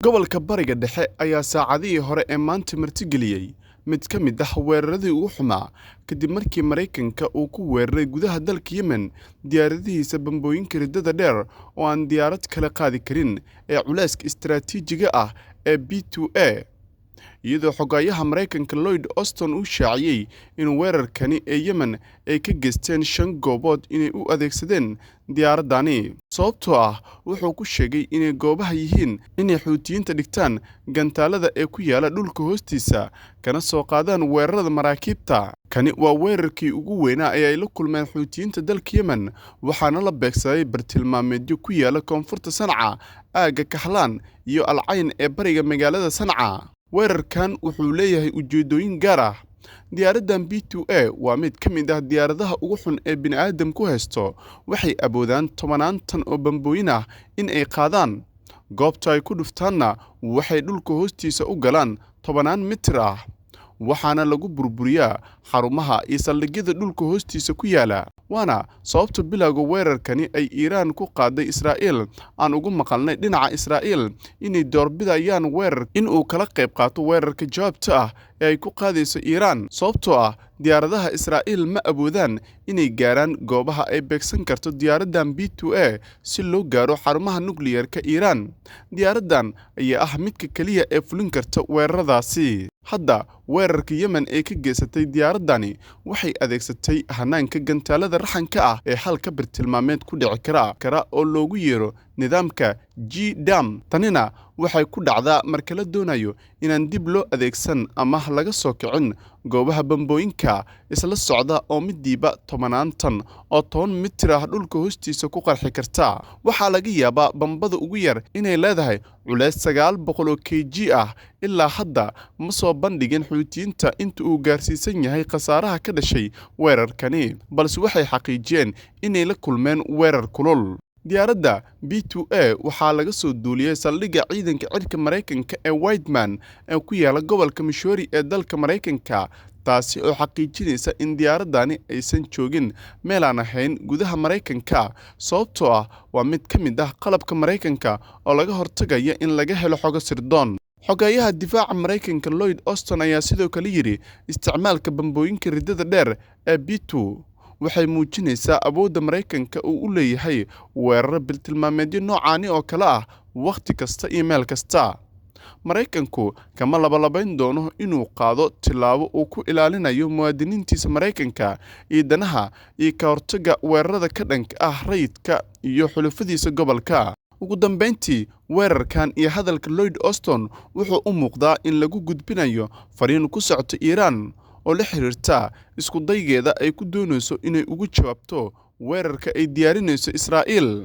Gobolka Bariga Dhexe ayaa saacadihii hore ee maanta martigeliyay mid ka mid ah weeraradii ugu xumaa kadib markii Mareykanka uu ku weeraray gudaha dalka Yemen diyaaradihiisa bambooyinka riddada dheer oo aan diyaarad kale qaadi karin ee culeyska istiraatiijiga ah ee B-2A, iyadoo xoghayaha Mareykanka Lloyd Austin uu shaaciyay in weerarkani ee Yemen ay ka geysteen shan goobood inay u adeegsadeen diyaaradani, sababtoo ah wuxuu ku sheegay inay goobaha yihiin inay Xuutiyiinta dhigtaan gantaalada ee ku yaala dhulka hoostiisa kana soo qaadaan weerarada maraakiibta. Kani waa weerarkii ugu weynaa ee ay la kulmeen Xuutiyiinta dalka Yemen, waxaana la beegsaday bartilmaameedyo ku yaala koonfurta Sanca, aagga Kahlaan iyo Al Cayn ee bariga magaalada Sanca. Weerarkan wuxuu leeyahay ujeedooyin gaar ah. Diyaaraddan B-2A waa mid ka mid ah diyaaradaha ugu xun ee bini'aadamku haysto. Waxay awoodaan tobanaan tan oo bambooyin ah in ay qaadaan. Goobta ay ku dhuftaanna waxay dhulka hoostiisa u galaan tobanaan mitir ah, waxaana lagu burburiyaa xarumaha iyo saldhigyada dhulka hoostiisa ku yaala. Waana sababta bilowga weerarkani ay Iiraan ku qaaday Israa'iil aan ugu maqalnay dhinaca Israa'iil inay doorbidayaan weerar in uu kala qayb qaato weerarka jawaabta ah ee ay ku qaadayso Iiraan, sababtoo ah diyaaradaha Israa'iil ma awoodaan inay gaaraan goobaha ay beegsan karto diyaaraddan B-2A si loo gaaro xarumaha nukliyeerka Iiraan. Diyaaraddan ayaa ah midka kaliya ee fulin karta weeraradaasi. Hadda weerarka Yemen ee ka geysatay diyaaraddani waxay adeegsatay hanaanka gantaalada raxanka ah ee halka bartilmaameed ku dhici kara oo loogu yeero nidaamka G-DAM. Tanina waxay ku dhacdaa marka la doonayo inaan dib loo adeegsan ama laga soo kicin goobaha bambooyinka isla socda oo midiiba tobanaan tan oo 10 mitir ah dhulka hoostiisa ku qarxi karta. Waxaa laga yaabaa bambada ugu yar inay leedahay culays 900 oo kg ah. Ilaa hadda ma soo bandhigin Xuutiyiinta inta uu gaarsiisan yahay khasaaraha ka dhashay weerarkani, balse waxay xaqiijiyeen inay la kulmeen weerar kulul. Diyaaradda B-2A waxaa laga soo duuliyay saldhigga ciidanka cirka Mareykanka ee Whiteman ee ku yaala gobolka Missouri ee dalka Mareykanka, taasi oo xaqiijinaysa in diyaaraddani aysan joogin meel aan ahayn gudaha Mareykanka, sababtoo ah waa mid ka mid ah qalabka Mareykanka oo laga hortagayo in laga helo xogo sirdoon. Xoghayaha difaaca Mareykanka Lloyd Austin ayaa sidoo kale yidhi isticmaalka bambooyinka riddada dheer ee B-2 waxay muujinaysaa awoodda Mareykanka uu u leeyahay weeraro bartilmaameedyo noocaani oo kale ah wakhti kasta iyo meel kasta. Mareykanku kama labalabayn doono inuu qaado tallaabo uu ku ilaalinayo muwaadiniintiisa Mareykanka iyo danaha iyo ka hortagga weerarada ka dhanka ah rayidka iyo xulafadiisa gobolka. Ugu dambeyntii, weerarkan iyo hadalka Lloyd Austin wuxuu u muuqdaa in lagu gudbinayo fariin ku socota Iiraan oo la xiriirta isku daygeeda ay ku doonayso inay uga jawaabto weerarka ay diyaarinayso Israa'iil.